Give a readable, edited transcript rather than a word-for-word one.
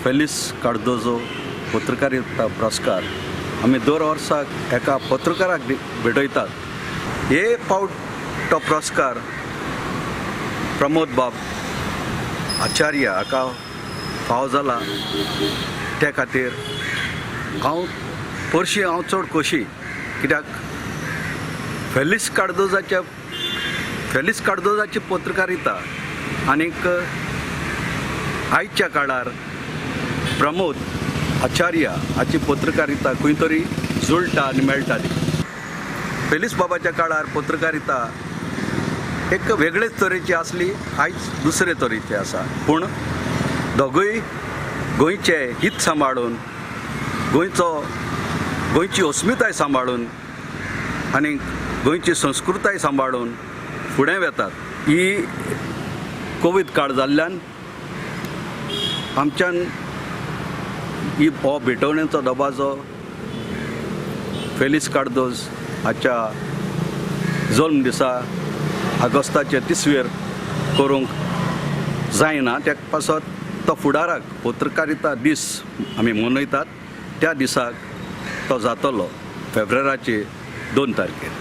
Felis Cardozo पत्रकारिता पुरस्कार आमी दर वर्साक एका पत्रकाराक भेटयतात. हे फावट तो पुरस्कार प्रमोद बाब आचार्य हाका फावो जाला. त्या खातीर हांव परशी हांव चड खोशी, कित्याक फेलिस कार्दोजाची पत्रकारिता आनीक आयच्या काळार प्रमोद आचार्य हाची पत्रकारिता खंय तरी जुळटा आनी मेळटा ती. फेलिस बाबाच्या काळार पत्रकारिता एक वेगळेच तरेची आसली, आयज दुसरे तरेची आसा. पूण दोगूय गोंयचें हित सांबाळून, गोंयची अस्मिताय सांबाळून आनी गोंयची संस्कृताय सांबाळून फुडें वेतात. ही कोवीड काळ जाल्ल्यान आमच्यान ही हो भेटवणेचो दबाजो फेलिस कार्दोज हाच्या जल्म दिसा ऑगस्टाचे तिसवेर करूंक जायना. त्या पासत तो फुडाराक पत्रकारिता दीस आमी मनयतात त्या दिसाक तो जातलो, फेब्रुवाराचे 2 तारखेर.